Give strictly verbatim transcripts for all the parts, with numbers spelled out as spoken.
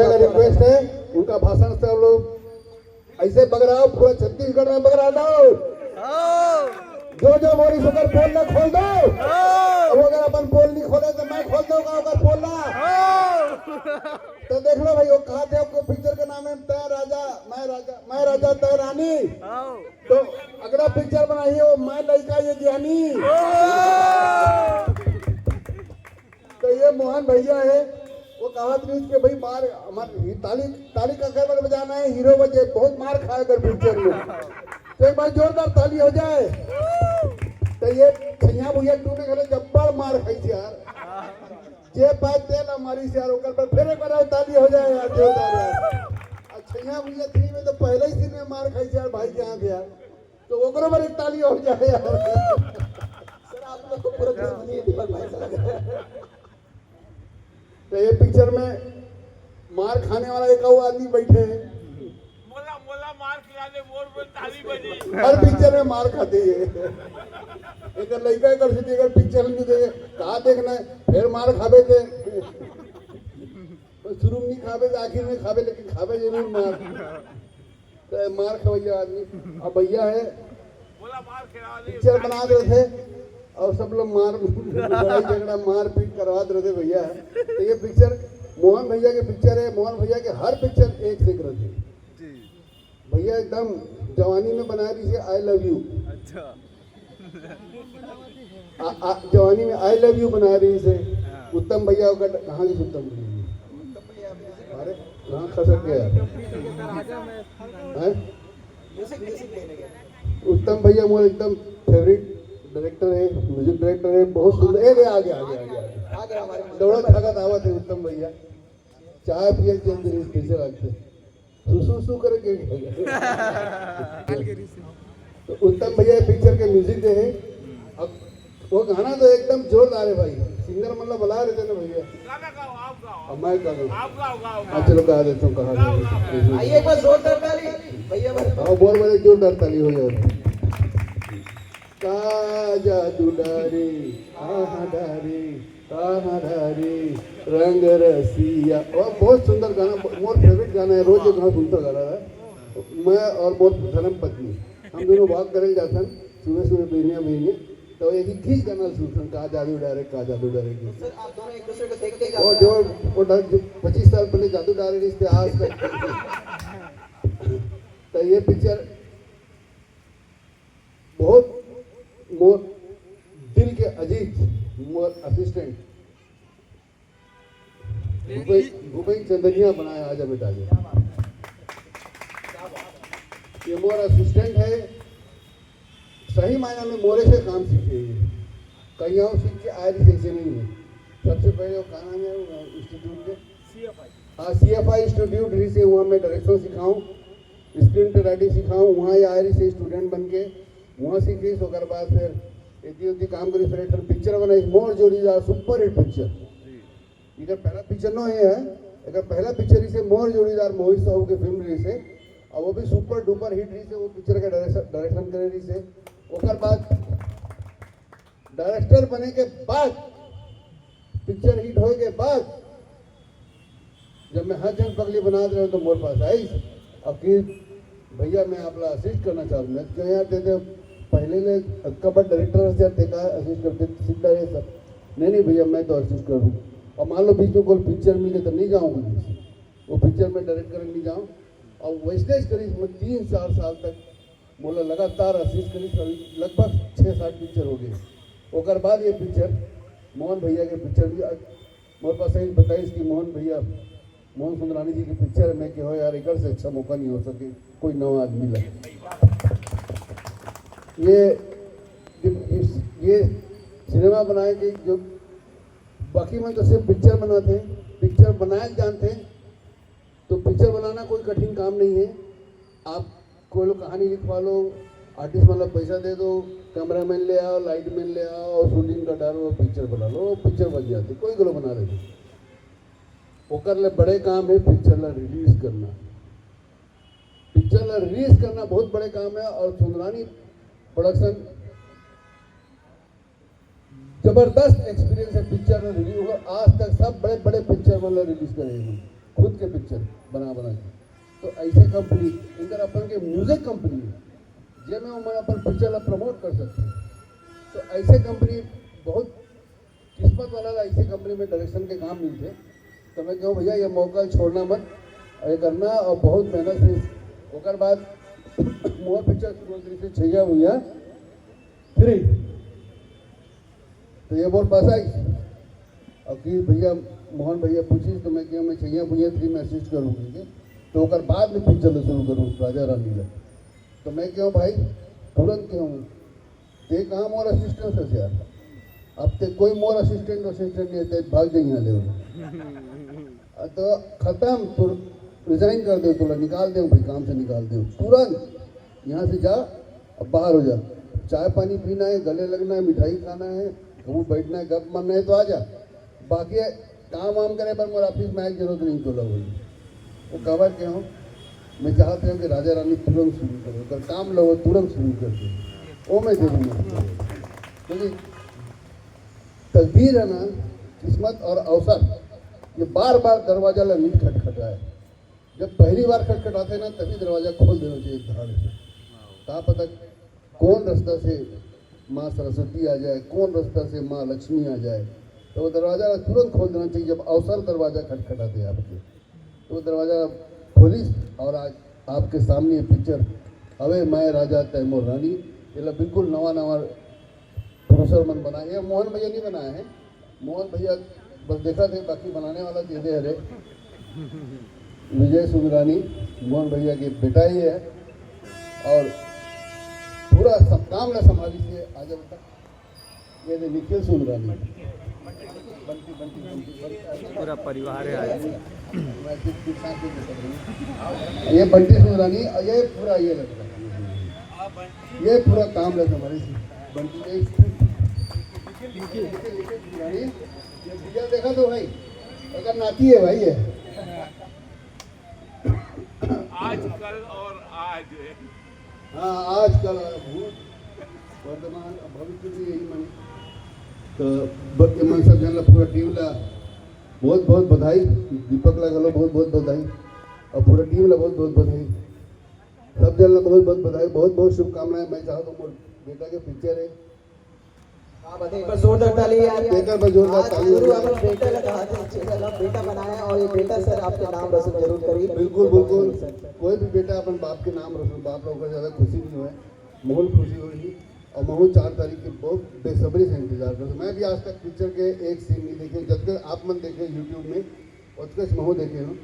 का रिक्वेस्ट है, उनका भाषण से हम लोग ऐसे बगराओ, पूरा छत्तीसगढ़ में बगरा दो। जो जो बोली ओकर पोल ला खोल दो। अब अगर अपन पोल नहीं खोले तो मैं खोल दूंगा ओकर पोल ला। तो देख लो भाई, वो कहा थे आपको पिक्चर के नाम है तय राजा, मैं राजा, मैं राजा तय रानी। तो अगला पिक्चर बनाइए वो मैं लड़का ये ज्ञानी। तो ये मोहन भैया है, वो कहात रहिस कि भाई मार, हमार ही ताली, ताली का कर बजाना है, हीरो बजे, बहुत मार खाए अगर पिक्चर में। तो एक बार जोरदार ताली हो जाए। तो ये छैया भैया टू में घरे जब्बर मार खाई थी यार। जे पाए तेल हमारी से यार, ओकर पर फिर एक बार और ताली हो जाए यार, जोरदार यार। और छैया भैया थ्री में तो पहले ही सीन में मार खाई थी यार, भाई के हाथ यार। तो ओकरो पर एक ताली हो जाए यार। सर, आप लोग को पूरा दुश्मनी है दीपक भाई से लग रहा है। तो ये पिक्चर में मार खाने वाला एक और आदमी बैठे हैं। मोला, मोला मार खिला दे, मोर पर ताली बजी। हर पिक्चर में मार खाते हैं। एक लड़का एक सीधी अगर पिक्चर में दे, कहा देखना है, फिर मार खाबे थे। तो शुरू में नहीं खाबे, तो आखिर में खाबे, लेकिन खाबे जरूर मार। तो मार खवैया आदमी। अब भैया है, पिक्चर बनात रहिथे और सब लोग मार, लड़ाई झगड़ा, मारपीट करवात रहिथे भैया। तो ये पिक्चर मोहन भैया के पिक्चर है। मोहन भैया के हर पिक्चर एक से एक रहिथे। भैया एकदम जवानी में बनाए रहिसे I love you। अच्छा। आ, आ, जवानी में I love you बनाए रहिसे। हाँ। उत्तम भैया का कहाँ की उत्तम भैया? अरे, कहाँ खसक गया? हैं? उत्तम भैया मोर एकदम फेवरेट डायरेक्टर है, म्यूजिक डायरेक्टर है, बहुत सुंदर। ए, ए, आगे, आगे, आगे, आगे। दौड़त भागत आवत है उत्तम भैया। चाय पिए के लिए स्पेशल आके। सु, सु, सु करके। तो उत्तम भैया पिक्चर के म्यूजिक दे हैं। अब वो गाना तो एकदम जोरदार है भाई, सिंगर मतलब बुला रहे थे ना भैया। गाना गाओ, आप गाओ। अब मैं गा दूं। आप गाओ, गाओ, गाओ। हाँ, चलो गा देता हूँ, कहा गाओ, गाओ। आइए, एक बार जोरदार ताली, भैया, भाई। हाँ, बहुत बड़े जोरदार ताली हो जाए। का जादू डारे, कहाँ डारे, कहाँ डारे, रंग रसिया। और बहुत सुंदर गाना, मोर फेवरेट गाना है, रोज ये गाना सुनता गाना है। मैं और मोर धर्म पत्नी, हम दोनों वॉक करे जाथन सुबह सुबह, बहनिया बहनिया, तो एक ही गीत गाना सुनथन, का जादू डारे, का जादू डारे। सर, आप दोनों एक दूसरे को देखते ही वो जो, वो डर-, जो पच्चीस साल पहले जादू डारे रिश्ते आज तक। तो ये पिक्चर बहुत मोर दिल के अजीज, मोर असिस्टेंट भूपेश, भूपेश चंदनिया बनाया आज अमित आगे। ये मोर असिस्टेंट है, सही मायना में मोरे से काम सीखे हैं। कहीं और सीख के आए भी जैसे नहीं है। सबसे पहले वो का नाम है, वो इंस्टीट्यूट के? हाँ, C F I इंस्टीट्यूट ही से हुआ, मैं डायरेक्शन सिखाऊं, स्क्रीन पे राइटिंग सिखाऊं, वहाँ ये आए रही से स्टूडेंट बन के, वहाँ सीखिस, ओकर बाद फिर इतनी उतनी काम करी, फिर एक ठन पिक्चर बनाई, मोर जोड़ीदार, सुपर हिट पिक्चर। इधर पहला पिक्चर नो ये है, अगर पहला पिक्चर इसे मोर जोड़ीदार मोहित साहू के फिल्म रही से, और वो भी सुपर डुपर हिट रही से, वो पिक्चर का डायरेक्शन, डायरेक्शन करे रही से। ओकर बाद डायरेक्टर बने के बाद, पिक्चर हिट होए के बाद, जब मैं हर जन पगली बनात रहे तो मोर पास आई, अब कि भैया मैं आपला असिस्ट करना चाहूँ। मैं तो यार देते पहले ले कबर डायरेक्टर से यार देखा असिस्ट करते सीखता रहे सब। नहीं, नहीं भैया, मैं तो असिस्ट करूँ। और मान लो बीच में कोई पिक्चर मिल गई तो नहीं जाऊँगा। वो पिक्चर में डायरेक्ट करने नहीं जाऊँ। और वैसे ही करीब मैं तीन चार साल तक मोला लगातार असिस्ट करी, करीब लगभग छः सात पिक्चर हो गए। ओकर बाद ये पिक्चर, मोहन भैया के पिक्चर भी आज मोर पास ही बताइस कि मोहन भैया, मोहन सुंदरानी जी के पिक्चर में कि हो यार, एकर से अच्छा मौका नहीं हो सके कोई नवा आदमी ला। ये, ये सिनेमा बनाए के जो बाकी मन तो सिर्फ पिक्चर बनाते हैं, पिक्चर बनाए जानते हैं, तो पिक्चर बनाना कोई कठिन काम नहीं है। आप कोई लोग कहानी लिखवा लो, आर्टिस्ट वाला पैसा दे दो, कैमरामैन ले आओ, लाइटमैन ले आओ और शूटिंग कर डालो और पिक्चर बना लो, पिक्चर बन जाती, कोई गलो बना लेते। ओकर ले बड़े काम है पिक्चर ला रिलीज करना। पिक्चर ला रिलीज करना बहुत बड़े काम है और सुंदरानी प्रोडक्शन जबरदस्त एक्सपीरियंस है पिक्चर में रिलीज होगा। आज तक सब बड़े बड़े पिक्चर मतलब रिलीज करे हैं। खुद के पिक्चर बना बना के। तो ऐसे कंपनी, इनकर अपन के म्यूजिक कंपनी हे, जेमे ओमन अपन पिक्चर ला प्रमोट कर सकथे। तो ऐसे कंपनी बहुत किस्मत वाला ला ऐसे कंपनी में डायरेक्शन के काम मिलथे। तो मैं कहूँ, भैया, ये मौका छोड़ना मत, ये करना और बहुत मेहनत से। ओकर बाद मोर पिक्चर शुरू होत रहिस हे, छैया भुइया थ्री। तो ये मोर पास आइस, और कि भैया, मोहन भैया पूछिस, तो मैं कहा, मैं छैया भुइया थ्री में असिस्ट करूँगी। तो ओकर बाद में पिक्चर शुरू करूँ राजा रानी ला। तो मैं कहूँ, भाई, तुरंत कहूँ, ते कहाँ मोर असिस्टेंट हस यार? अब ते कोई मोर असिस्टेंट, असिस्टेंट नहीं हे, ते भाग जाइए यहाँ ले। तो खत्म, तो रिजाइन कर दे, तोला निकाल दे भाई, काम से निकाल दे तुरंत। यहाँ से जा, अब बाहर हो जा। चाय पानी पीना है, गले लगना है, मिठाई खाना है, कहूँ बैठना है, गप मारना है तो आ जा, बाकी काम वाम करे बर मोर ऑफिस में आए के जरूरत नहीं तोला भाई। वो काबर के हो, मैं चाहते हूँ कि राजा रानी तुरंत शुरू करो, अगर काम लो तुरंत शुरू कर दो, वो मैं जरूर मत करो। क्योंकि तकदीर है ना, किस्मत और अवसर, ये बार बार दरवाजा ला नहीं खटखटाए। जब पहली बार खटखटाते ना, तभी दरवाजा खोल देना चाहिए धाड़ से। क्या पता कौन रास्ता से माँ सरस्वती आ जाए, कौन रास्ता से माँ लक्ष्मी आ जाए, तो वो दरवाजा तुरंत खोल देना चाहिए जब अवसर दरवाजा खटखटाते हैं आपके। तो वो दरवाजा खोलिस और आज आपके सामने ये पिक्चर हवे मैं राजा तै मोर रानी, ये ला बिल्कुल नवा नवा प्रोड्यूसर मन बनाए, ये मोहन भैया नहीं बनाए हैं, मोहन भैया बस देखा थे, बाकी बनाने वाला दे दे हरे। विजय सुंदरानी मोहन भैया के बेटा ही है और पूरा सब काम ला संभालिस हे आज तक। ये दे निखिल सुंदरानी, बंटी, बंटी, बंटी, बंटी। पूरा परिवार है आज। ये बंटी सुंदरानी और ये पूरा ये लड़का, ये पूरा काम ला संभालिस हे बंटी। ये निखिल, निखिल, निखिल सुंदरानी, ये विजय देखा तो भाई, अगर नाती है भाई ये। आजकल और आज। हाँ, आजकल और भूत, वर्तमान और भविष्य भी यही मन। तो ब-, ये मन सब जन ला, पूरा टीम ला बहुत बहुत बधाई, दीपक ला घलो बहुत बहुत बधाई और पूरा टीम ला बहुत बहुत बधाई। सब जन ला बहुत बहुत बधाई, बहुत बहुत शुभकामनाएं। मैं चाहता हूँ मोर बेटा के पिक्चर है, आप एक बार जोरदार ताली यार। एक बार जोरदार आज ताली गुरु हो अपन बेटा का कहा था, चीज़ अलग बेटा बनाया और ये बेटा सर आपके नाम रोशन जरूर करी। बिल्कुल बिल्कुल, कोई भी बेटा अपन बाप के नाम रोशन, बाप लोग का ज्यादा खुशी नहीं हुआ है, महूँ खुशी हुई। और महूँ चार तारीख की बहुत बेसब्री से इंतजार करता हूँ। मैं भी आज तक पिक्चर के एक सीन नहीं देखे, जब तक आप मन देखे यूट्यूब में, ओतकेच महूँ देखे हूँ।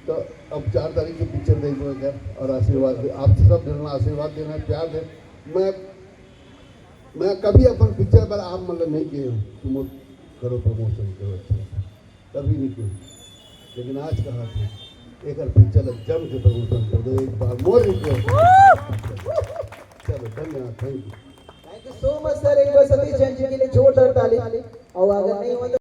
तो अब चार तारीख की पिक्चर देखो एक बार और आशीर्वाद दे, आप सब जन आशीर्वाद देना, प्यार दे। मैं मैं कभी अपन पिक्चर पर आप मन ला नहीं कहे हूँ कि मोर करो प्रमोशन करो, अच्छा, कभी नहीं कहे, लेकिन आज कहा था एक बार पिक्चर ला जम के प्रमोशन कर दो, एक बार मोर रिक्वेस्ट। चलो धन्यवाद, thank you. Thank you so much sir, एक बार सतीश जैन जी के लिए जोरदार ताली। और अगर नहीं हुआ तो